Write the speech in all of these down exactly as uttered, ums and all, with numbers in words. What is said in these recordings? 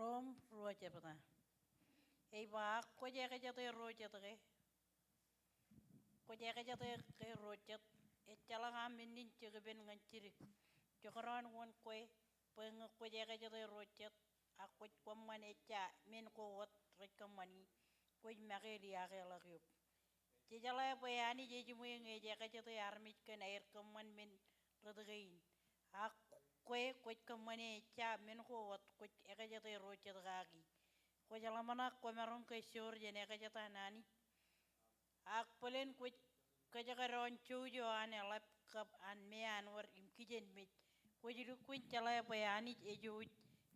Rom ruo jebta. Ej ba, ak kwōj ekjete ro jet ke, kwōj ekjete ke ro jet, ejjeḷọk aṃ men in jekpen ñan jidik. Jekdọọn wōn kwe, bwe ñe kwōj ekjete ro jet, ak kwōj kōṃṃan ejja men ko wōt rej kōṃṃani, kwōj make liaakḷọk eok. Jejeḷā bwe Anij ejiṃwe ñe ej ekjete armej kōn aer kōṃṃan men rot kein. Ak kwe kwōj kōṃṃane ejja men ko wōt, kwōj ekjete ro jet kaki. Kwōj ḷōmṇak kwōmaroñ ke joor jān ekjeta an Anij. Ak bōlen kwōj kōjekdọọn jouj eo an eḷap kab an meanwōd im kijenmej, kwōj lukkuun jeḷā bwe Anij ejouj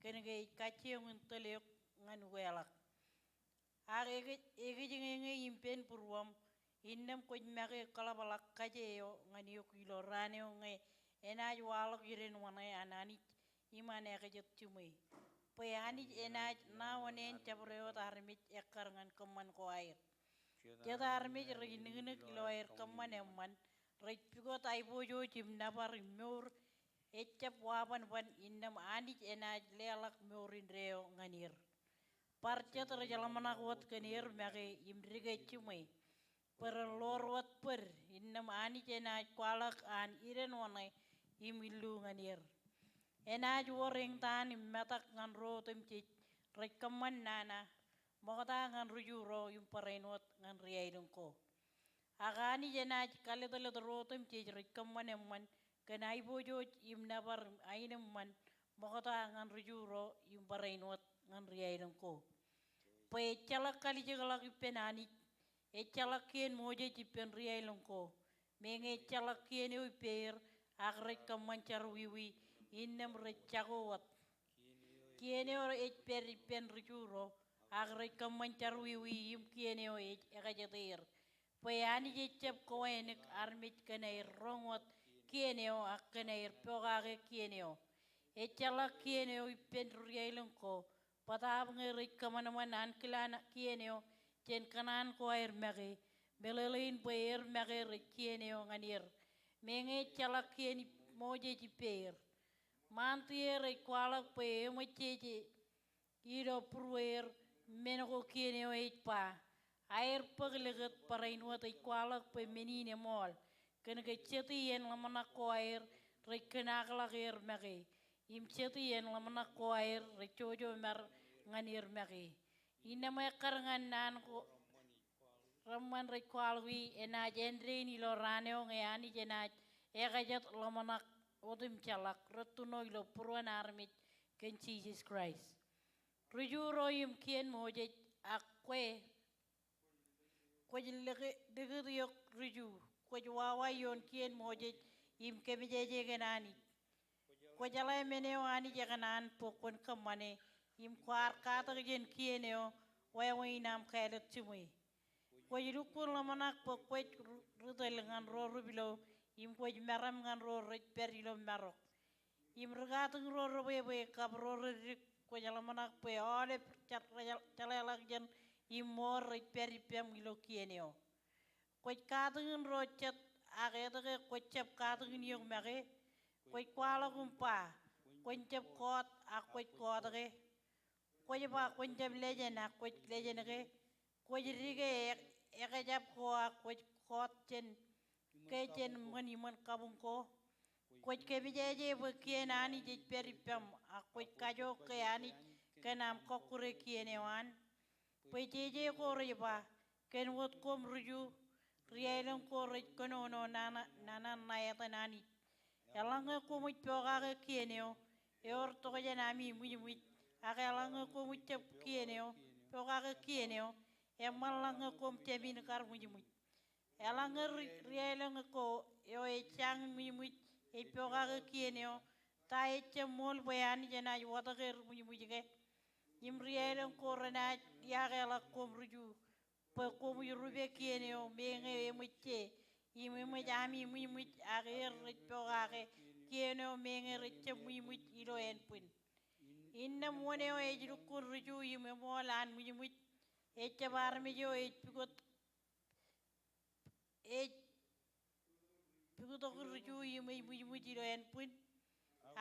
kōn ke ej kajjioñ in tōl eok ñan ukeḷọk. Ak ekōj, ekōjñeñe im pen būruōṃ, innām kwōj make kaḷapḷọk kaje eo ñan eok ilo raan eo ñe enaaj waḷọk idenwōṇe an Anij im an ekajet jiṃwe. Bwe Anij enaaj ṇa oṇāān jabdewōt armej ekkar ñan kōṃṃan ko aer. Jet armej rej niknik ilo aer kōṃṃan eṃṃan, rej pukot aiboojoj im nōbar im mour ejjab wabanban, innām Anij enaaj leḷọk mour indeeo ñan er. Bar jet rej ḷōmṇak wōt kōn er make im dike jiṃwe, bwe ren ḷoor wōt bōd, innām Anij enaaj kwaḷọk an idenwōṇe im illu ñan er. Enaaj wōr eñtaan im metak ñan ro otemjej rej kōṃṃan nana ṃokta ñan ri-Ju ro im barāinwōt ñan ri-aelōñ ko. Ak Anij enaaj kalōtlōt ro otemjej rej kōṃṃan eṃṃan kōn aiboojoj im nōbar im aenōṃṃan ṃokta ñan ri-Ju ro im barāinwōt ñan ri-aelōñ ko. Bwe ejjeḷọk kalijekḷọk ippān Anij, ejjeḷọk kien Moses ippān ri-aelōñ ko. Meñe ejjeḷọk kien eo ippāer, ak rej kōṃṃan jerọwiwi, innām rej jako wōt. Kien eo ej pād ippān ri-Ju ro, ak rej kōṃṃan jerọwiwi im kien eo ej ekjete er. Bwe Anij ejjab kowānōk armej kōn aer roñ wōt kien eo ak kōn aer pokake kien eo. Ejjeḷọk kien eo ippān ri-aelōñ ko, bōtaab ñe rej kōṃanṃan ankilaan kien eo jān kōṇaan ko aer make, meḷeḷein bwe er make rej kien eo ñan er. Meñe ejjeḷọk kien Moses ippāer. Ṃaan tie rej kwaḷọk bwe eṃōj jeje ilo būrueer men ko kien eo ej ba, aer bōk likūt barāinwōt ej kwaḷọk bwe men in eṃool, kōn ke Jeti en ḷōmṇak ko aer rej kōnaakḷọk er make, im Jeti en ḷōmṇak ko aer rej jojo mar ñan er make. Innām ekkar ñan naan ko reṃṃan rej kwaḷọki, enaaj āindein ilo raan eo ñe Anij enaaj ekajet ḷōmṇak otemjeḷọk rūttuṇo ilo būruon armej kōn Jisōs Kraist. Ri-Ju ro im kien Moses, ak kwe kwōj likūt eok ri-Ju, kwōj wawa ioon kien Moses im kōmmejeje kōn Anij. Kwōjeḷā men eo Anij ekōṇaan bwe kwōn kōṃṃane, im kwaar katak jān kien eo wāween aṃ kāālōt jiṃwe. Kwōj lukkuun ḷōmṇak bwe kwōj ri-, ri-tōl ñan ro ri-pilo, im kwōj meram ñan ro rej pād ilo marok. Im ri-katakin ro rebwebwe kab ro reddik, kwōj ḷōmṇak bwe aolep rej jeḷāḷọkjeṇ im mour rej pād ippaṃ ilo kien eo. Kwōj katakin ro jet, ak etke kwōj jab katakin eok make? Kwōj kwaḷọk im ba, kwōn jab kọọt, ak kwōj kọọt ke. Kwōj ba, kwōn jab lejān, ak kwōj lejān ke. Kwōj dike e-, ekjab ko, ak kwōj kọọt jān ke jān ṃōn iṃōn kabuñ ko. Kwōj kōmmejeje bwe kien Anij ej pād ippaṃ, ak kwōj kajook ke Anij kōn aṃ kọkkure kien eo an. Bwe jeje ko rej ba, kōn wōt koṃ ri-Ju, ri-aelōñ ko rej kōnono nana, nana ṇa etan Anij. Eḷaññe koṃij pokake kien eo, ewōr tokjān ami ṃwijṃwij, ak eḷaññe koṃij jab kien eo, pokake kien eo, eṃṃanḷọk ñe koṃ jāmin kar ṃwijṃwij. Eḷaññe ri-, ri-aelōñ ko eo ej jañin ṃwijṃwij ej pokake kien eo, ta ejjab ṃool bwe Anij enaaj wōtkar ṃwijṃwij ke? Im ri-aelōñ ko renaaj iakeḷọk koṃ ri-Ju, bwe koṃij rupe kien eo meñe eṃōj je, im eṃōj ami ṃwijṃwij, ak er rej pokake kien eo meñe rejjab ṃwijṃwij ilo ānbwin. Innām wōn eo ej lukkuun ri-Ju im eṃool an ṃwijṃwij, ejjab armej eo ej pukot, ej pukot ri-Ju im ej ṃwijṃwij ilo ānbwin.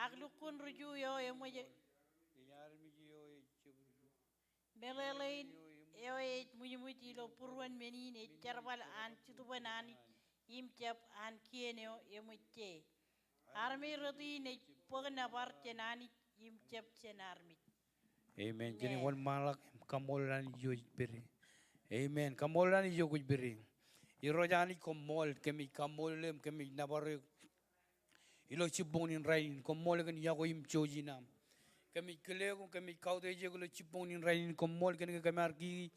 Ak lukkuun ri-Ju eo eṃōj, ej armej eo ejjab Meḷeḷein eo ej ṃwijṃwij ilo būruon men in ej jerbal an Jetōb an Anij im jab an kien eo eṃōj je. Armej rot in ej bōk nōbar jān Anij im jab jān armej. Amen. Jen wōnṃaanḷọk im kaṃṃoolol Anij eo ej pād ie. Amen. Kaṃṃoolol Anij eo kwōj pād ie. Irooj Anij koṃṃool, kōmij kaṃṃoolol eok im kōmij nōbar eok ilo jibboñōn in rainin. Koṃṃool kōn iọkwe im jouj in aṃ. Kōmij kile eok im kōmij kautiej eok ilo jibboñōn in rainin. Koṃṃool kōn ke kōm ar kiki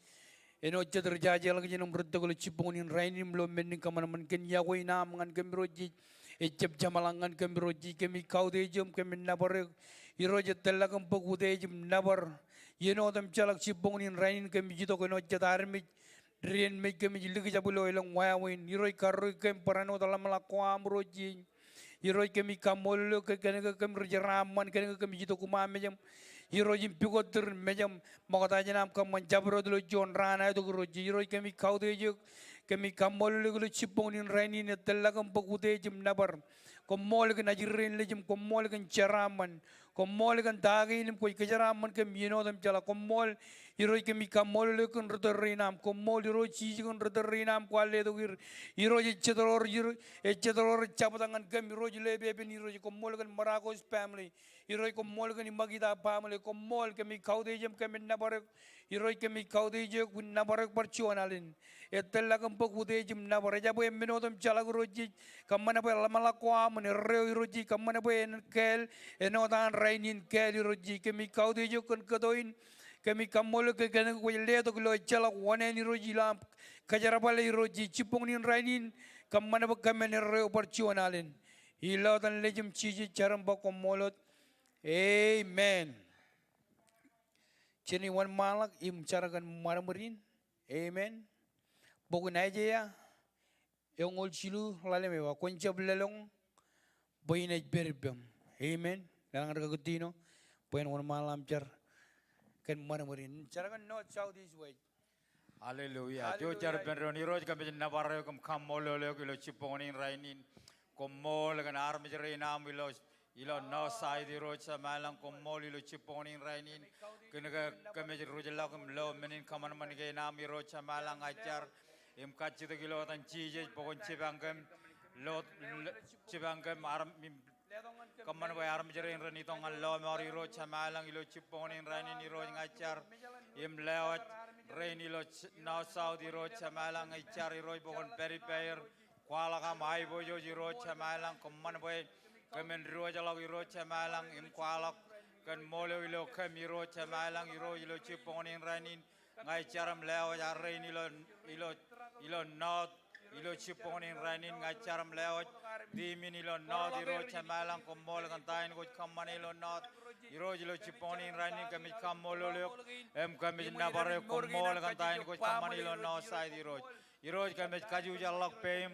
āinwōt jet ri jajeḷọkjeṇ im ri tok ilo jibboñōn in rainin im ilo men in kōṃanṃan. Kōn iọkwe in aṃ ñan kōm Irooj Jisōs, ej jab jeṃḷọk ñan kōm Irooj Jisōs. Kōmij kautiej eok im kōmij nōbar eok Irooj, ej tōllọk im bōk utiej im nōbar iien otemjeḷọk jibboñōn in rainin. Kōmij itok āinwōt jet armej dien mej kōmij likjab ilo elōñ wāween. Irooj karreoik kōm barāinwōt ḷōmṇak ko aṃ Irooj Jisōs. Irooj kōmij kaṃṃoolol eok kōn ke kōm ri jeraaṃṃan, kōn ke kōmij itok koṃ mejaṃ Irooj im pukot tūrin mejaṃ. Ṃokta jān aṃ kōṃṃan jabdewōt ilo juon raan aetok Irooj Jisōs. Irooj kōmij kautiej eok, kōmij kaṃṃoolol eok ilo jibboñōn in rainin. Ej tōllọk im bōk utiej im nōbar. Koṃṃool kōn ajri rein lej im koṃṃool kōn jeraaṃṃan. Koṃṃool kōn ta kein im kwōj kōjeraaṃṃan kōm iien otemjeḷọk. Koṃṃool Irooj kōmij kaṃṃoolol eok kōn ri tōl rein aṃ. Koṃṃool Irooj Jisōs kōn ri tōl rein aṃ kwaar letok er. Irooj ej jet ro rej, ej jet ro rej jabdewōt ñan kōm Irooj ilo epepen Irooj. Koṃṃool kōn Marakos family. Irooj koṃṃool kōn Imakita family. Koṃṃool, kōmij kautiej eok im kōmij nōbar eok. Irooj kōmij kautiej eok im nōbar eok bar juon alen. Ej tōllọk im bōk utiej im nōbar. Ejabwe men otemjeḷọk Irooj Jisōs. Kōṃṃan bwe ḷōmṇak ko aṃ en erreo Irooj Jisōs. Kōṃṃan bwe en keel āinwōt an rainin keel Irooj Jisōs. Kōmij kautiej eok kōn kōto in. Kōmij kaṃṃoolol eok kōn ke kwōj letok ilo ejjeḷọk oṇāān Irooj ilo aṃ kōjerbale Irooj Jisōs. Jibboñōn in rainin kōṃṃan bwe kōmin erreo bar juon alen. Ilo etan Nejūṃ Jisōs jar im ba koṃṃool wōt. Amen. Jen wōnṃaanḷọk im jar kōn ṃadṃōd in. Amen. Bok in Aiseia eñoul jilu ḷalem eba, kwōn jab lōḷñọñ bwe in ej pād ippaṃ. Amen. Leḷọk ñan rikaki eo bwe en wōnṃaanḷọk im jar kōn ṃadṃōd in. Jar kōn north, south, east, west. Hallelujah. Hallelujah. Ijo jar ippān doon. Irooj kōmij nōbar eok im kaṃṃoolol eok ilo jibboñōn in rainin. Koṃṃool kōn armej rein aṃ ilo ilo north side Irooj Jemem ilañ, koṃṃool ilo jibboñōn in rainin. Kōn ke kōmij ruj ḷọk im lo men in kōṃanṃan kein aṃ Irooj Jemem ilañ, ña ij jar im kajjitōk ilo etan Jisōs bwe kwōn jipañ kōm, lo, lo, jipañ kōm armej, kōṃṃan bwe armej rein ren itok ñan lọmọọr Irooj Jemem ilañ ilo jibboñōn in rainin. Irooj ña ij jar im lewōj rein ilo j-, north south Irooj Jemem ilañ, ña ij jar Irooj bwe kwōn pād ippāer. Kwaḷọk aṃ aiboojoj Irooj Jemem ilañ, kōṃṃan bwe kōmin diwōjḷọk Irooj Jemem ilañ im kwaḷọk kōn ṃool eo ilo kōm Irooj Jemem ilañ. Irooj ilo jibboñōn in rainin ña ij jar im lewōj armej rein ilo, ilo, ilo north, ilo jibboñōn in rainin ña ij jar im lewōj team in ilo north Irooj Jemem ilañ, koṃṃool kōn ta in kwōj kōṃṃane ilo north. Irooj ilo jibboñōn in rainin kōmij kaṃṃoolol eok im kōmij nōbar eok, koṃṃool kōn ta in kwōj kōṃṃane ilo north side Irooj. Irooj kōmij kajujeḷḷọk peim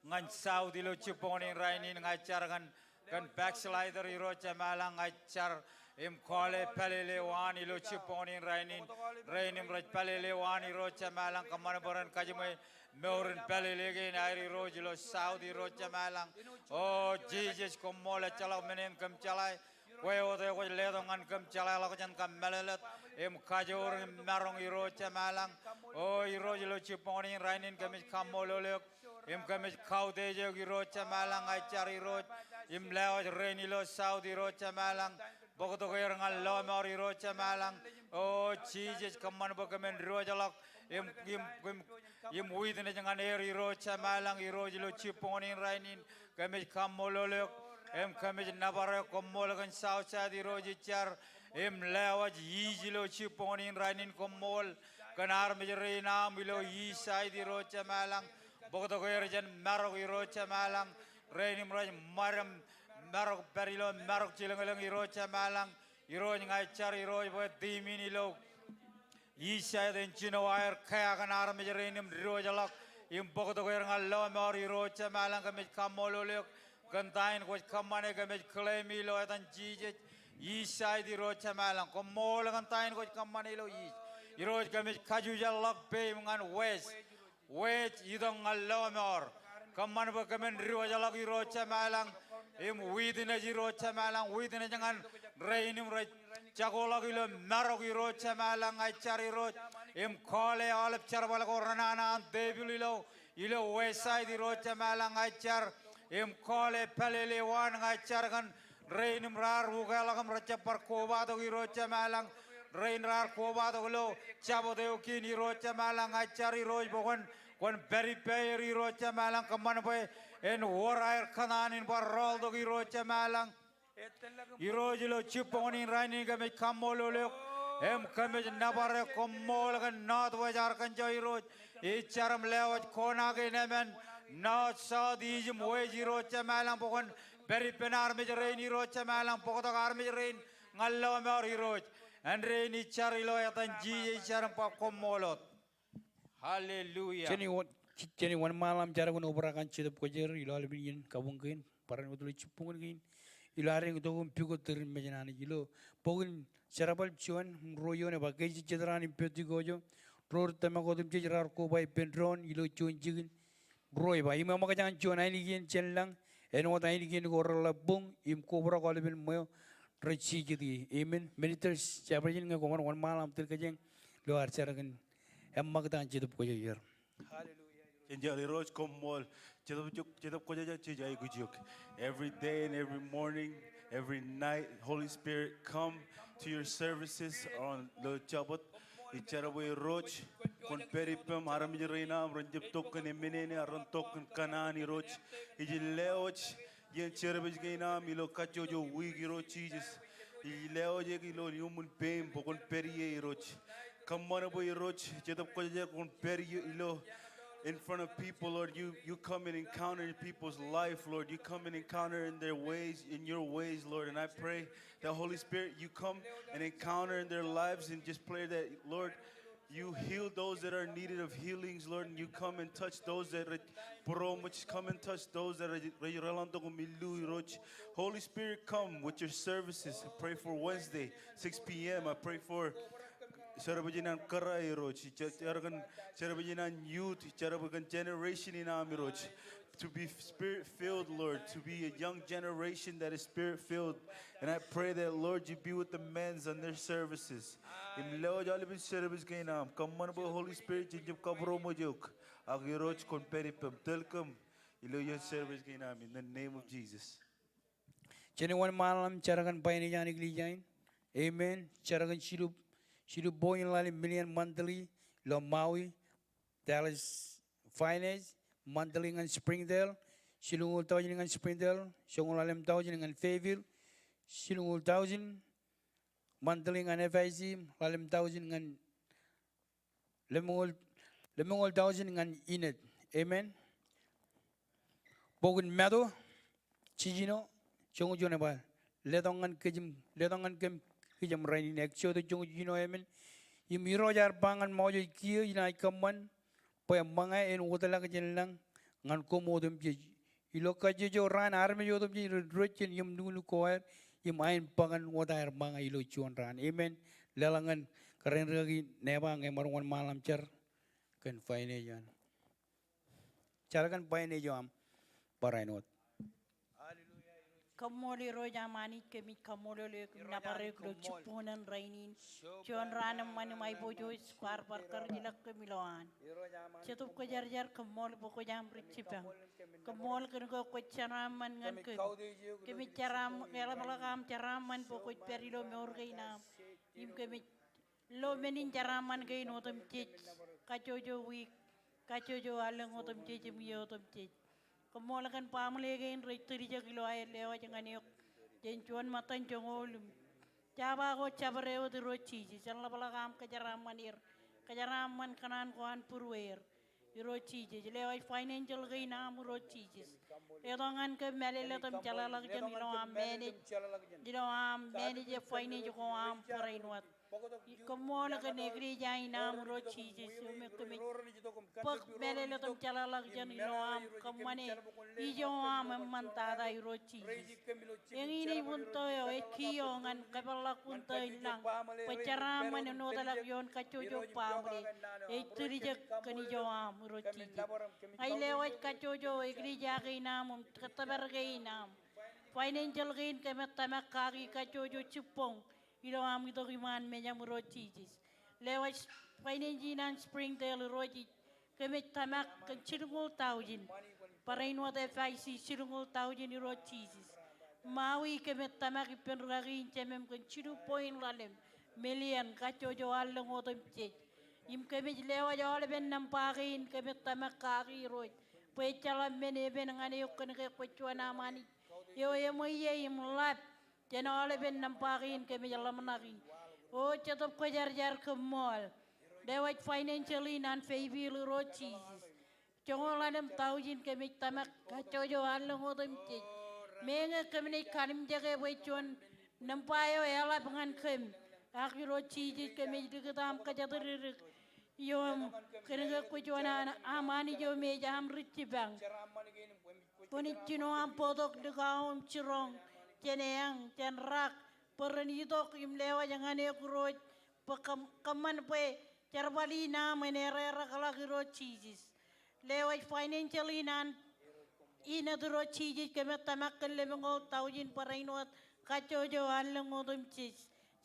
ñan south ilo jibboñōn in rainin. Ña ij jar kōn, kōn backslider Irooj Jemem ilañ, ña ij jar im kọọle pālele eo an ilo jibboñōn in rainin. Rein im rej pālele eo an Irooj Jemem ilañ, kōṃṃan bwe ren kajiṃwe mour in pālele kein aer Irooj ilo south Irooj Jemem ilañ. O Jisōs koṃṃool, ejjeḷọk men in kōm jeḷā. Kwe wōt eo kwōj letok ñan kōm jeḷāḷọkjeṇ kab mālōtlōt im kajoor im maroñ Irooj Jemem ilañ. O Irooj ilo jibboñōn in rainin kōmij kaṃṃoolol eok im kōmij kautiej eok Irooj Jemem ilañ. Ña ij jar Irooj im lewōj rein ilo south Irooj Jemem ilañ. Bōktok er ñan lọmọọr Irooj Jemem ilañ. O Jisōs kōṃṃan bwe kōmin diwōjḷọk im, im, im, im witness ñan er Irooj Jemem ilañ. Irooj ilo jibboñōn in rainin kōmij kaṃṃoolol eok im kōmij nōbar eok, koṃṃool kōn south side Irooj ij jar im lewōj east ilo jibboñōn in rainin, koṃṃool kōn armej rein aṃ ilo east side Irooj Jemem ilañ. Bōktok er jān marok Irooj Jemem ilañ. Rein im rej ṃad im marok pād ilo marok jilōñlōñ Irooj Jemem ilañ. Irooj ña ij jar Irooj bwe team in ilo east side en jino aer kea kōn armej rein im diwōjḷọk im bōktok er ñan lọmọọr Irooj Jemem ilañ. Kōmij kaṃṃoolol eok kōn ta in kwōj kōṃṃane, kōmij claim ilo etan Jisōs. East side Irooj Jemem ilañ, koṃṃool kōn ta in kwōj kōṃṃane ilo east. Irooj kōmij kajujeḷḷọk peim ñan west. West itok ñan lọmọọr. Kōṃṃan bwe kōmin diwōjḷọk Irooj Jemem ilañ im witness Irooj Jemem ilañ, witness ñan rein im rej jakoḷọk ilo marok Irooj Jemalañ ña ij jar Irooj. Im kọọle aolep jerbal ko renana an tepil ilo, ilo website Irooj Jemalañ ña ij jar. Im kọọle pālele waan ña ij jar kōn rein im raar ukeḷọk im rejjab bar kobatok Irooj Jemalañ. Rein raar kobatok ilo Jabōt eo kein Irooj Jemalañ ña ij jar Irooj bwe kwōn, kwōn pād ippāer Irooj Jemalañ kōṃṃan bwe en wōr aer kōṇaan in bar rọọltok Irooj Jemalañ. Irooj ilo jibboñōn in rainin kōmij kaṃṃoolol eok. Im kōmij nōbar eok, koṃṃool kōn Northwest Arkansas Irooj. Ij jar im lewōj kona kein emān North, South, East im West Irooj Jemalañ bwe kwōn pād ippān armej rein Irooj Jemalañ, bōktok armej rein ñan lọmọọr Irooj. Āindein ij jar ilo etan Jisōs ij jar im ba koṃṃool wōt. Hallelujah. Jen wōn, jen wōnṃaanḷọk im jar kōn obrak an Jetōb Kwōjarjar ilo aolepān iien kabuñ kein, barāinwōt ilo jibboñōn kein. Ilo ad eñtok im pukot tūrin mejān Anij ilo bok in Jerbal juon im ruo eoon ej ba, ke jet raan im pād ijoko, ro ri tōmak otemjej raar koba ippān doon ilo juon jikin. Ruo ej ba, im eṃōkaj an juon ainikien jān lañ, āinwōt ainikien ko reḷap buñ im kobrak aolepān ṃweo rej jijet ie. Amen. Minister Jabajin, ñe kwōmaroñ wōnṃaanḷọk im tōl kōjeañ ilo ad jar kōn eṃṃakūt an Jetōb Kwōjarjar. Hallelujah. Jen jar Irooj koṃṃool. Jetōb, Jetōb Kwōjarjar jej aikuj eok. Every day and every morning, every night, Holy Spirit, come to your services on ilo Jabōt. Ij jar bwe Irooj kwōn pād ippem, armej rein aṃ ren jab tok kōn emenene, ak ren tok kōn kōṇaan Irooj. Ij lewōj iien service kein aṃ ilo kajjojo wiik Irooj Jisōs. Ij lewōj eok ilo iuṃwin peiṃ bwe kwōn pād ie Irooj. Kōṃṃan bwe Irooj Jetōb Kwōjarjar kwōn pād ie ilo in front of people, Lord. You, you come and encounter in people's life, Lord. You come and encounter in their ways, in your ways, Lord. And I pray that, Holy Spirit, you come and encounter in their lives and just pray that, Lord, you heal those that are needed of healings, Lord, and you come and touch those that are būroṃōj. Come and touch those that are rej reḷọntok im illu, Irooj. Holy Spirit, come with your services. I pray for Wednesday, six p.m. I pray for service in an kōrā, Irooj. Jar kōn service in an youth, jar kōn generation in aṃ, Irooj. To be spirit-filled, Lord, to be a young generation that is spirit-filled. And I pray that, Lord, you be with the men's on their services. Im lewōj aolepān service kein aṃ. Kōṃṃan bwe Holy Spirit jen jab kabūroṃōj eok. Ak Irooj kwōn pād ippem, tōl kōm ilo iien service kein aṃ, in the name of Jesus. Jen wōnṃaanḷọk im jar kōn finance an eklejia in. Amen. Jar kōn jilu, jilu point ḷalem million monthly ilo Maui, Dallas finance, monthly ñan Springdale, jilñuul thousand ñan Springdale, joñoul ḷalem thousand ñan Fayetteville, jilñuul thousand monthly ñan F I C, ḷalem thousand ñan, lemñoul, lemñoul thousand ñan Enid. Amen. Bok in Matu, jiljino, joñoul juon ej ba, letok ñan kōm, letok ñan kōm kijem rainin. Exodus joñoul jiljino emān. Im Irooj ear ba ñan Moses, kiiō inaaj kōṃṃan bwe ṃōñā en wōtlọk jān lañ ñan koṃ otemjej. Ilo kajjojo raan armej otemjej rej diwōj jān iien nuknuk ko aer im ain bōkan wōt aer ṃōñā ilo juon raan. Amen. Leḷọk ñan kōrā in rikaki Neba ñe emaroñ wōnṃaanḷọk im jar kōn finance eo an. Jar kōn finance eo aṃ barāinwōt. Koṃṃool Irooj aṃ Anij, kōmij kaṃṃoolol eok im nōbar eok ilo jibboñōn rainin. Juon raan eṃṃan im aiboojoj kwaar bar karijeḷọk kōm ilowaan. Jetōb Kwōjarjar, koṃṃool bwe kwōj aṃ ri jipañ. Koṃṃool kōn ke kwōj jeraaṃṃan ñan kōm. Kōmij jeraaṃ, eḷapḷọk aṃ jeraaṃṃan bwe kwōj pād ilo mour kein aṃ. Im kōmij lo men in jeraaṃṃan kein otemjej, kajjojo wiik, kajjojo allōñ otemjej im iiō otemjej. Koṃṃool kōn baaṃle kein rej tiljek ilo aer lewōj ñan eok jān juon ṃōttan joñoul im jabdewōt jabdewōt, Irooj Jisōs. Eḷapḷọk aṃ kōjeraaṃṃan er, kōjeraaṃṃan kōṇaan ko an būrueer, Irooj Jisōs. Lewōj financial kein aṃ, Irooj Jisōs. Letok ñan kōm mālōtlōt im jeḷāḷọkjeṇ ilo aṃ manage, ilo aṃ manage e finance ko aṃ barāinwōt. Koṃṃool kōn eklejia in aṃ, Irooj Jisōs, im kōmij bōk mālōtlōt im jeḷāḷọkjeṇ ilo aṃ kōṃṃane ijo aṃ eṃṃantata, Irooj Jisōs. Eñin ej window eo, ej key eo ñan kōpeḷḷọk window in lañ bwe jeraaṃṃan en wōtlọk ioon kajjojo baaṃle. Ej tiljek kōn ijo aṃ, Irooj Jisōs. Ña ij lewōj kajjojo eklejia kein aṃ im kōttōpar kein aṃ. Financial kein kōmij tōmak kaki kajjojo jibboñ ilo aṃ itok iṃaan mejaṃ Irooj Jisōs. Lewōj finance in an Springdale Irooj ij kōmij tōmak kōn jilñuul taujin. Barāinwōt F I C jilñuul taujin Irooj Jisōs. Maui kōmij tōmak ippān rikaki in Jemem kōn jilu point ḷalem million kajjojo allōñ otemjej. Im kōmij lewōj aolepen nōṃba kein kōmij tōmak kaki Irooj bwe ejjeḷọk men epen ñan eok kōnke kwōj juon aṃ Anij eo eṃweiie im ḷap jān aolepen nōṃba kein kōmij ḷōmṇaki. O Jetōb Kwōjarjar, koṃṃool. Lewōj financial in an Fayetteville Irooj Jisōs. Joñoul ḷalem taujin kōmij tōmak kajjojo allōñ otemjej. Meñe kōm naaj kalimjeke bwe juon nōṃba eo eḷap ñan kōm. Ak Irooj Jisōs kōmij likūt aṃ kōjatdikdik ioom kōnke kwōj juon an aṃ Anij eo me ej aṃ ri jipañ. Kwōnaaj jino aṃ bōktok likao im jiroñ jān eañ, jān rak, bwe ren itok im lewōj ñan eok Irooj bwe kōṃ-, kōṃṃan bwe jerbal in aṃ en erreḷọk Irooj Jisōs. Lewōj financial in an Inōt Irooj Jisōs kōmij tōmak kōn lemñoul taujin barāinwōt kajjojo allōñ otemjej.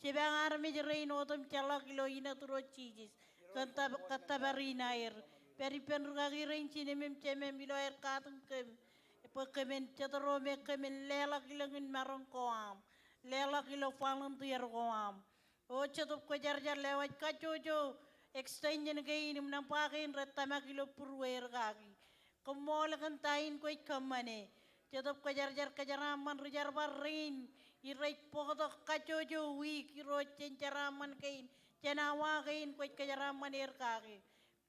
Jipañ armej rein otemjeḷọk ilo Inōt Irooj Jisōs kōn tōp-, kōttōpar in aer. Pād ippān rikaki rein jinōm im jemem ilo aer katakin kōm bwe kōmin jet ro me kōmin leḷọk ilōñ in maroñ ko aṃ, leḷọk ilo volunteer ko aṃ. O Jetōb Kwōjarjar, lewōj kajjojo extension kein im nōṃba kein rej tōmak ilo būrueir kaki. Koṃṃool kōn ta in kwōj kōṃṃane. Jetōb Kwōjarjar, kōjeraaṃṃan ri jerbal rein rej bōktok kajjojo wiik Irooj jān jeraaṃṃan kein, jān awa kein kwōj kōjeraaṃṃan er kaki.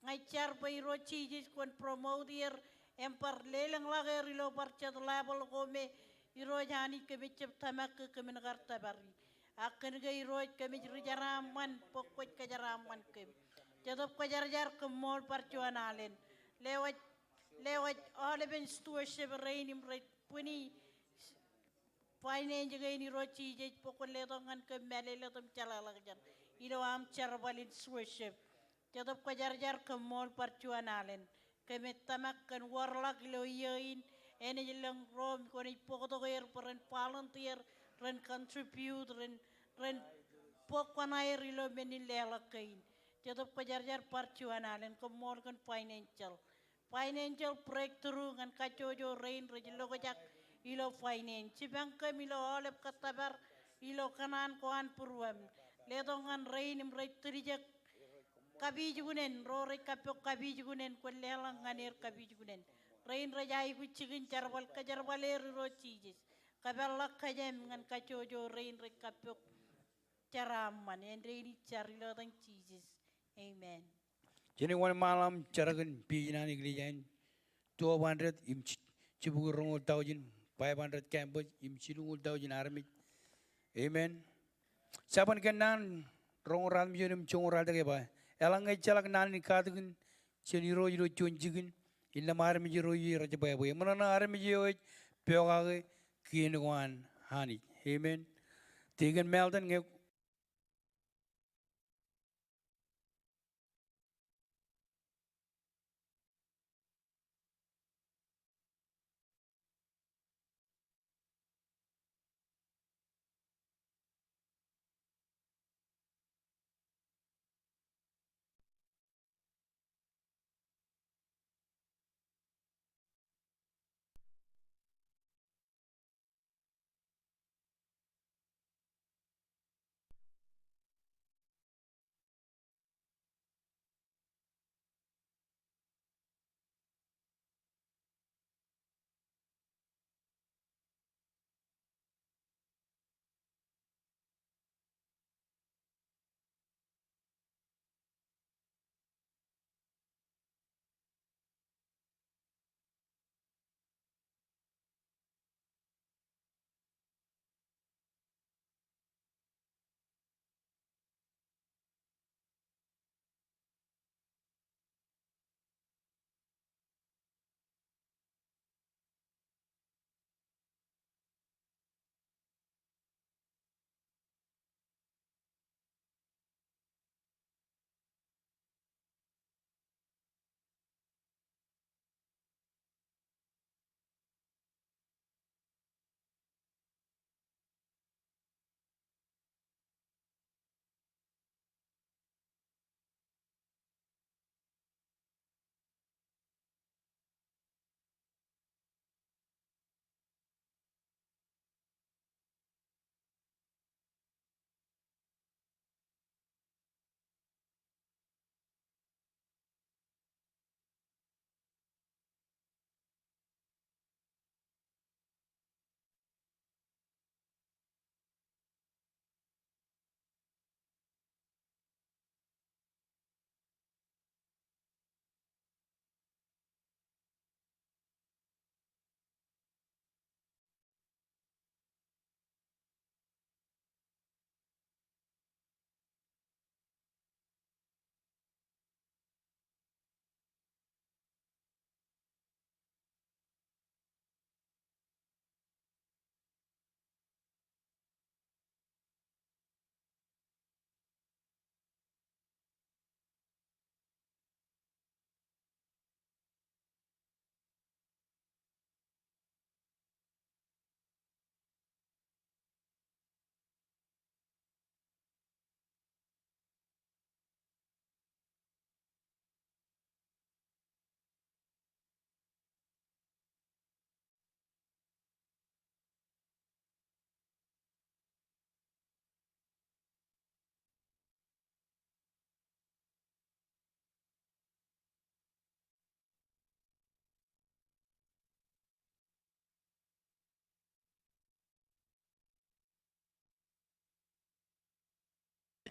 Ña ij jar bwe Irooj Jisōs kwōn promote er im bar lelōñḷọk er ilo bar jet level ko me Irooj Anij kōmij jab tōmak ke kōmin kar tōpari. Ak kōnke Irooj kōmij ri jeraaṃṃan bwe kwōj kōjeraaṃṃan kōm. Jetōb Kwōjarjar, koṃṃool bar juon alen. Lewōj, lewōj aolepen stewardship rein im rej bwini finance kein Irooj Jisōs bwe kwōn letok ñan kōm mālōtlōt im jeḷāḷọkjeṇ ilo aṃ jerbal in stewardship. Jetōb Kwōjarjar, koṃṃool bar juon alen. Kōmij tōmak kōn wōrḷọk ilo iiō in, enaaj lōñ ro kwōnaaj bōktok er bwe ren volunteer, ren contribute, ren, ren bōk kuṇaer ilo men in leḷọk kein. Jetōb Kwōjarjar, bar juon alen, koṃṃool kōn financial. Financial breakthrough ñan kajjojo rein rej lokjak ilo finance. Jipañ kōm ilo aolep kōttōpar ilo kōṇaan ko an būruōm. Letok ñan rein im rej tiljek kapijuknen, ro rej kappok kapijuknen, kwōn leḷọk ñan er kapijuknen. Rein rej aikuj jikin jerbal, kōjerbal er Irooj Jisōs. Kōpeḷḷọk kōjām ñan kajjojo rein rej kappok jeraaṃṃan. Āindein ij jar ilo etan Jisōs. Amen. Jen wōnṃaanḷọk im jar kōn page in an eklejia in, twelve hundred im ji-, jibukwi roñoul taujin, five hundred campus im jilñuul taujin armej. Amen. Jabōn kōnnaan roñoul ratimjuon im joñoul ralitōk ej ba, eḷaññe ejjeḷọk naan in katakin jān Irooj ilo juon jikin, innām armej ro rej jebwābwe. Eṃōṇōṇō armej eo ej pokake kien ko an Anij. Amen. Deacon Melton, ñe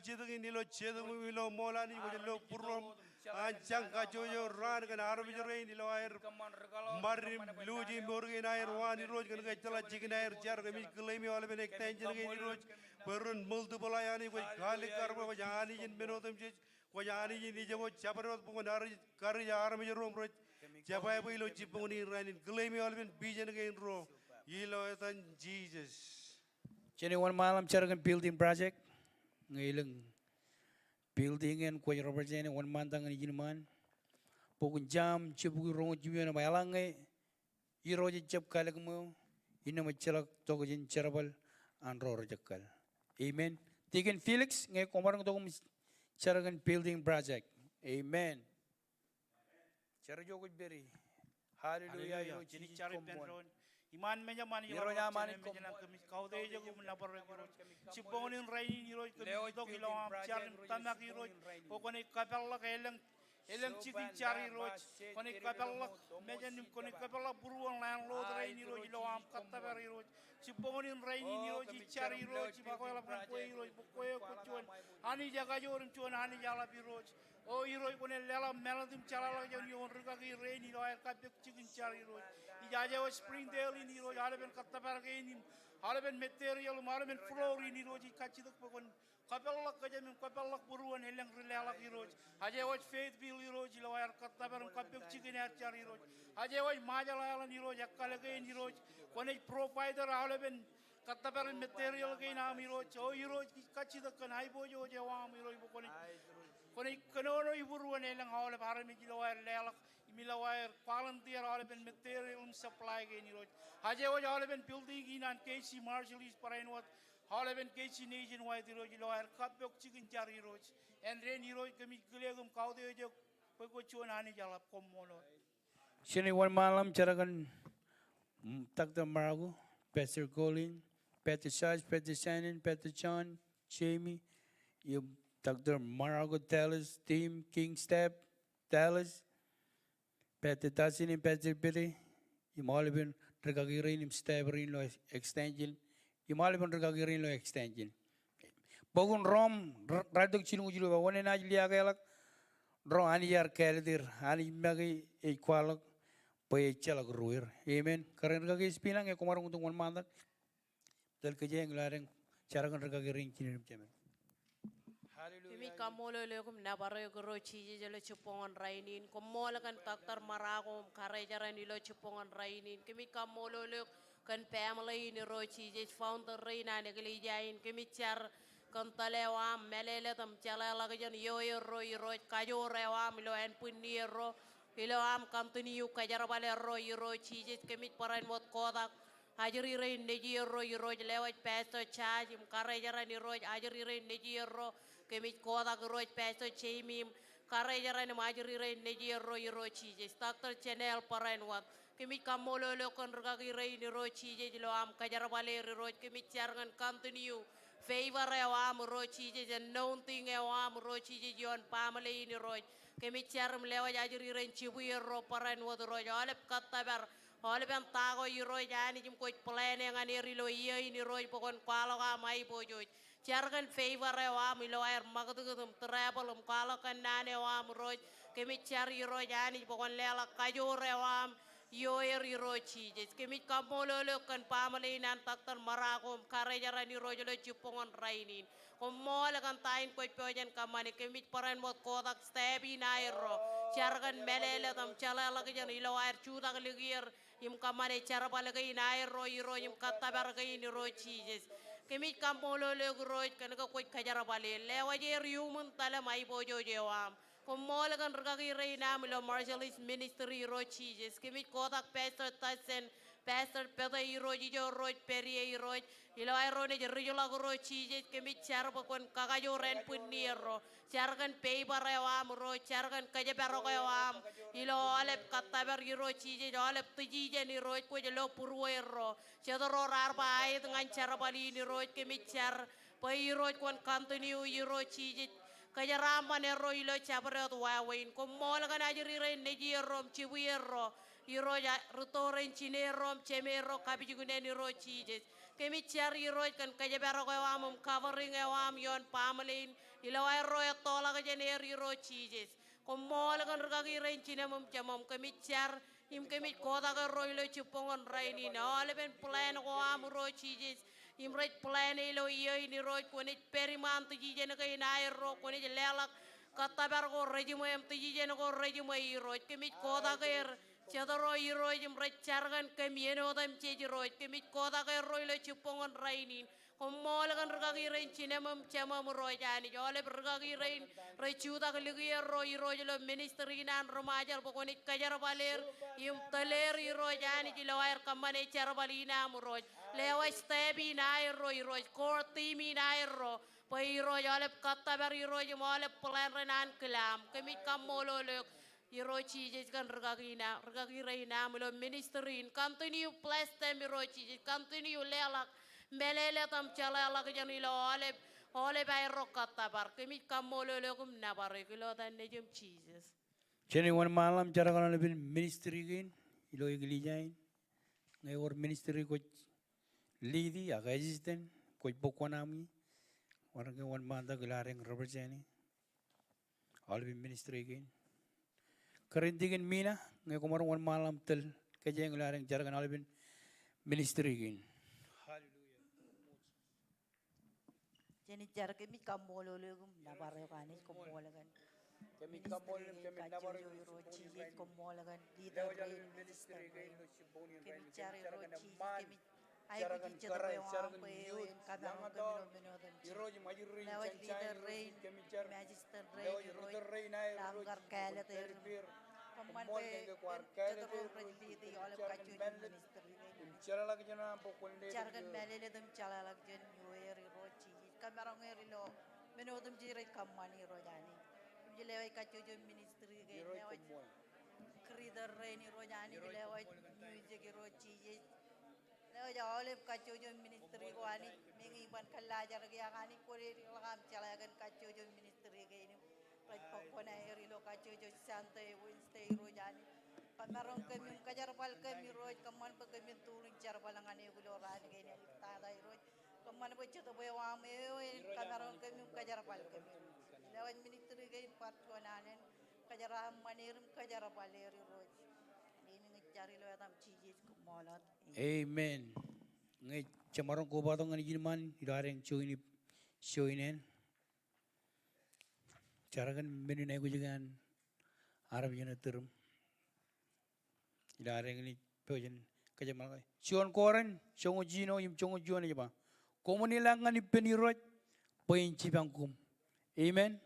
Jetōb in ilo jetōb im ilo ṃool Anij, kwōj lo būruōṃ an jañ kajjojo raan kōn armej rein ilo aer ṃad im luuj im mour kein aer waan Irooj, kōn ke ejjeḷọk jikin aer jar. Kōmij claim e aolepen extension kein Irooj bwe ren multiply Anij, kwōj kaalikkar bwe kwōj Anij in men otemjej, kwōj Anij in ijoko jabdewōt bwe kwōn karuj armej ro im rej jab aebwe ilo jibboñ in rainin. Claim e aolepen vision kein ro ilo etan Jisōs. Jen wōnṃaanḷọk jar kōn building project. Ñe elōñ building eṇ kwōj represent e, wōnṃaantak ñan ijin ṃaan. Bok in Sam jibukwi roñoul jimjuon ej ba, eḷaññe Irooj ejjab kalōk ṃweo, innām ejjeḷọk tokjān jerbal an ro rej kal. Amen. Deacon Felix, ñe kwōmaroñ tok im jar kōn building project. Amen. Jar ijo kwōj pād ie. Hallelujah, Irooj Jisōs, koṃṃool. Iṃaan mejaṃ an Irooj, aṃ Anij, koṃṃool. Kōmij kautiej eok im nōbar eok Irooj. Jibboñōn in rainin Irooj, kōmij itok ilo aṃ jar im tōmak Irooj. Bwe kwōnaaj kōpeḷḷọk elōñ, elōñ jikin jar Irooj. Kwōnaaj kōpeḷḷọk mejān im kwōnaaj kōpeḷḷọk būruon landlord rein Irooj ilo aṃ kōttōpar Irooj. Jibboñōn in rainin Irooj, ij jar Irooj im akweḷap ñan kwe Irooj bwe kwe kwōj juon Anij ekajoor im juon Anij eḷap Irooj. O Irooj, kwōnaaj leḷọk mālōtlōt im jeḷāḷọkjeṇ ioon rūkaki rein ilo aer kappok jikin jar Irooj. Ij aje wōj Springdale in Irooj, aolepen kōttōpar kein im aolepen material im aolepen floor in Irooj, ij kajjitōk bwe kwōn kōpeḷḷọk kōjām im kōpeḷḷọk būruon elōñ ri-leḷọk Irooj. Aje wōj Fayetteville Irooj ilo aer kōttōpar im kappok jikin aer jar Irooj. Aje wōj Marshall Islands Irooj, ekkal kein Irooj. Kwōnaaj provider aolepen kōttōpar im material kein aṃ Irooj. O Irooj, ij kajjitōk kōn aiboojoj eo aṃ Irooj bwe kwōnaaj, kwōnaaj kōnono ibūruon elōñ aolep armej ilo aer leḷọk im ilo aer volunteer aolepen material im supply kein Irooj. Aje wōj aolepen building in an K C Marshallese barāinwōt, aolepen K C Nationwide Irooj, ilo aer kappok jikin jar Irooj. Āindein Irooj kōmij kile eok im kautiej eok bwe kwōj juon Anij eḷap, koṃṃool. Jen wōnṃaanḷọk jar kōn, mm, Doctor Marago, Pastor Colin, Pastor Josh, Pastor Shannon, Pastor John, Jamie, im Doctor Marago, Dallas, Tim, King Step, Dallas, Pastor Dustin im Pastor Billy, im aolepen rikaki rein im staff rein ilo extension, im aolepen rikaki rein ilo extension. Bok in Rom, r-, ralitōk jilñuul jilu ej ba, oṇāān enaaj liaakḷọk ro Anij ear kāālōt er, Anij make ej kwaḷọk bwe ejjeḷọk ruōer. Amen. Kōrā in rikaki Espina, ñe kwōmaroñ itok wōnṃaantak. Tōl kōj ilo adeañ jar kōn rikaki rein jined im jemed. Hallelujah. Kōmij kaṃṃoolol eok im nōbar eok Irooj Jisōs ilo jibboñōn rainin. Koṃṃool kōn Doctor Marago im karejeran ilo jibboñōn rainin. Kōmij kaṃṃoolol eok kōn family in Irooj Jisōs, founder rein an eklejia in. Kōmij jar kōn tōl eo aṃ, mālōtlōt im jeḷāḷọkjeṇ ioerro Irooj, kajoor eo aṃ ilo ānbwinnierro, ilo aṃ continue kōjerbal erro Irooj Jisōs. Kōmij barāinwōt kotak ajri rein nejierro Irooj, lewōj Pastor Josh im karejeran Irooj, ajri rein nejierro. Kōmij kotak Irooj Pastor Jamie im karejeran im ajri rein nejierro Irooj Jisōs. Doctor Janelle barāinwōt. Kōmij kaṃṃoolol eok kōn rikaki rein Irooj Jisōs ilo aṃ kōjerbal er Irooj. Kōmij jar kōn continue favor eo aṃ Irooj Jisōs, anointing eo aṃ Irooj Jisōs ioon family in Irooj. Kōmij jar im lewōj ajri rein jibwierro barāinwōt Irooj, aolep kōttōpar, aolepen ta ko Irooj Anij im kwōj plan e ñan er ilo iiō in Irooj bwe kwōn kwaḷọk aṃ aiboojoj. Jar kōn favor eo aṃ ilo aer ṃakūtkūt im travel im kwaḷọk kōnnaan eo aṃ Irooj. Kōmij jar Irooj Anij bwe kwōn leḷọk kajoor eo aṃ ioer Irooj Jisōs. Kōmij kaṃṃoolol eok kōn family in an Doctor Marago im karejeran Irooj ilo jibboñōn rainin. Koṃṃool kōn ta in kwōj pojak in kōṃṃane. Kōmij barāinwōt kotak staff in aerro. Jar kōn mālōtlōt im jeḷāḷọkjeṇ ilo aer jutak likier im kōṃṃane jerbal kein aerro Irooj im kōttōpar kein Irooj Jisōs. Kōmij kaṃṃoolol eok Irooj kōn ke kwōj kōjerbale. Lewōj er iuṃwin tōl im aiboojoj eo aṃ. Koṃṃool kōn rikaki rein aṃ ilo Marshallese Ministry Irooj Jisōs. Kōmij kotak Pastor Tassen, Pastor Pete Irooj, ijo rej pād ie Irooj. Ilo aerro naaj rijḷọk Irooj Jisōs, kōmij jar bwe kwōn kakajoor ānbwinnierro. Jar kōn favor eo aṃ Irooj, jar kōn kōjparok eo aṃ ilo aolep kōttōpar Irooj Jisōs, aolep decision Irooj kwōj lo būruerro. Jet ro raar ba aet ñan jerbal in Irooj, kōmij jar bwe Irooj kwōn continue Irooj Jisōs kōjeraaṃṃan erro ilo jabdewōt wāween. Koṃṃool kōn ajri rein nejierro im jibwierro. Irooj, a, rūtto rein jineerro im jemeerro kapijuknen Irooj Jisōs. Kōmij jar Irooj kōn kōjparok eo aṃ im covering eo aṃ ioon baaṃle in ilo aerro ettoḷọk jān er Irooj Jisōs. Koṃṃool kōn rūkaki rein jinōṃ im jemōṃ. Kōmij jar im kōmij kotak erro ilo jibboñōn rainin. Aolepen plan ko aṃ Irooj Jisōs im rej plan e ilo iiō in Irooj, kwōnaaj pād iṃaan decision kein aerro, kwōnaaj leḷọk kōttōpar ko rejiṃwe im decision ko rejiṃwe Irooj. Kōmij kotak er jet ro Irooj im rej jar kōn kōm iien otemjej Irooj. Kōmij kotak erro ilo jibboñōn rainin. Koṃṃool kōn rūkaki rein jinōṃ im jemōṃ Irooj Anij. Aolep rūkaki rein rej jutak likierro Irooj ilo ministry in an ri Ṃajeḷ bwe kwōnaaj kōjerbal er im tōl er Irooj Anij ilo aer kōṃṃane jerbal in aṃ Irooj. Lewōj staff in aerro Irooj, core team in aerro, bwe Irooj aolep kōttōpar Irooj im aolep plan rein an kile aṃ. Kōmij kaṃṃoolol eok Irooj Jisōs kōn rūkaki in aṃ, rūkaki rein aṃ ilo ministry in. Continue bless them Irooj Jisōs. Continue leḷọk mālōtlōt im jeḷāḷọkjeṇ ilo aolep, aolep aerro kōttōpar. Kōmij kaṃṃoolol eok im nōbar eok ilo etan Nejiṃ Jisōs. Jen wōnṃaanḷọk im jar kōn aolepen ministry kein ilo eklejia in. Ñe ewōr ministry kwōj lead e ak assistant, kwōj bōk kuṇaaṃ ñe. Ewōr ñe wōnṃaantak ilo adeañ represent e aolepen ministry kein. Kōrā in Deacon Mina, ñe koṃ maroñ wōnṃaanḷọk im tōl kōj ilo adeañ jar kōn aolepen ministry kein. Hallelujah. Jen jar. Kōmij kaṃṃoolol eok im nōbar eok Anij, koṃṃool kōn ministry kein kajjojo Irooj Jisōs, koṃṃool kōn leader rein, assistant rein. Kōmij jar Irooj Jisōs, kōmij aikuji jetōb eo aṃ bwe eō en kōmaroñ kōm ilo men otemjej. Lewōj leader rein, assistant rein Irooj, lewōj kar kāālōt er im kōṃṃan bwe en jet ro rej lead e aolep kajjojo ministry kein. Jar kōn mālōtlōt im jeḷāḷọkjeṇ ioer Irooj Jisōs. Kōmaroñ er ilo men otemjej rej kōṃṃane Irooj Anij. Kōmij lewōj kajjojo ministry kein, lewōj greeter rein Irooj Anij, lewōj music Irooj Jisōs. Lewōj aolep kajjojo ministry ko Anij, meñe iban kōllaajrak e ak Anij kwōnaaj ḷọk aṃ jeḷā kōn kajjojo ministry kein im rej bōk kuṇaer ilo kajjojo Sunday, Wednesday Irooj Anij. Kōmaroñ kōm im kōjerbal kōm Irooj, kōṃṃan bwe kōmin tūrin jerbal ñan eok ilo raan kein āliktata Irooj. Kōṃṃan bwe jetōb eo aṃ eo en kōmaroñ kōm im kōjerbal kōm Irooj. Lewōj ministry kein bar juon alen kōjeraaṃṃan er im kōjerbal er Irooj. Ij jar ilo etaṃ Jisōs, koṃṃool wōt. Amen. Ñe jemaroñ kobatok ñan ijin ṃaan ilo adeañ join, join in. Jar kōn men in aikuj ke an armej eṇ ettōr im ilo adeañ in ej pojak in kōjeṃḷọk. Juon Korint joñoul jiljino im joñoul juon ej ba, koṃwin ilọk ñan ippān Irooj bwe en jipañ koṃ. Amen.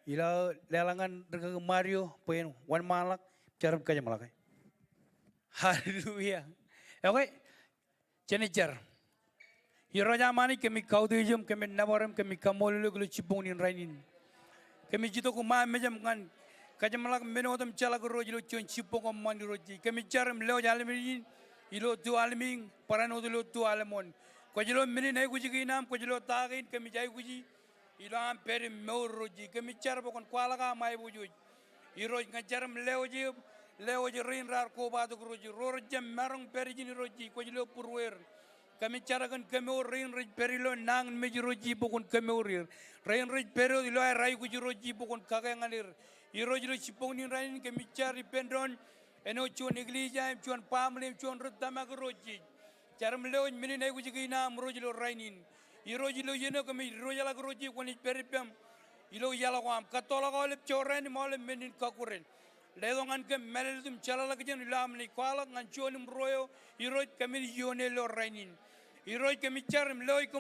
Ilo leḷọk ñan rikaki Mario bwe en wōnṃaanḷọk, jar im kōjeṃḷọk. Hallelujah. Okay. Jen jar. Irooj aṃ Anij, kōmij kautiej eok, kōmij nōbar eok, kōmij kaṃṃoolol eok ilo jibboñ in rainin. Kōmij itok iṃaan mejaṃ ñan kōjeṃḷọk men otemjeḷọk Irooj ilo juon jibboñ eṃṃan Irooj. Kōmij jar im lewōj alemej in ilo tu almiiñ barāinwōt ilo tu aleṃoṇ. Kwōj lo men in aikuj kein aṃ, kwōj lo ta kein, kōmij aikuji ilo am pād im mour Irooj. Kōmij jar bwe kwōn kwaḷọk aṃ aiboojoj. Irooj, ña jar im lewōj, lewōj rein raar kobatok Irooj, ro rej jab maroñ pād ijin Irooj, kwōj lo būrueir. Kōmij jar kōn kemour rein rej pād ilo nañinmej Irooj bwe kwōn kemour er. Rein rej pād wōt ilo aer aikuj Irooj bwe kwōn kake ñan er. Irooj, ilo jibboñ in rainin kōmij jar ippān doon āinwōt juon eklejia im juon baaṃle im juon ri tōmak Irooj. Jar im lewōj men in aikuj kein aṃ Irooj ilo rainin. Irooj, ilo iien eo kōmij diwōjḷọk Irooj, kwōnaaj pād ippām ilo iaḷ ko aṃ. Kattoḷọk aolep jorrāān im aolep men in kọkkure. Letok ñan kōm mālōtlōt im jeḷāḷọkjeṇ ilo am naaj kwaḷọk ñan juon im ruo eo Irooj kōmin ioone ilo rainin. Irooj, kōmij jar im lewōj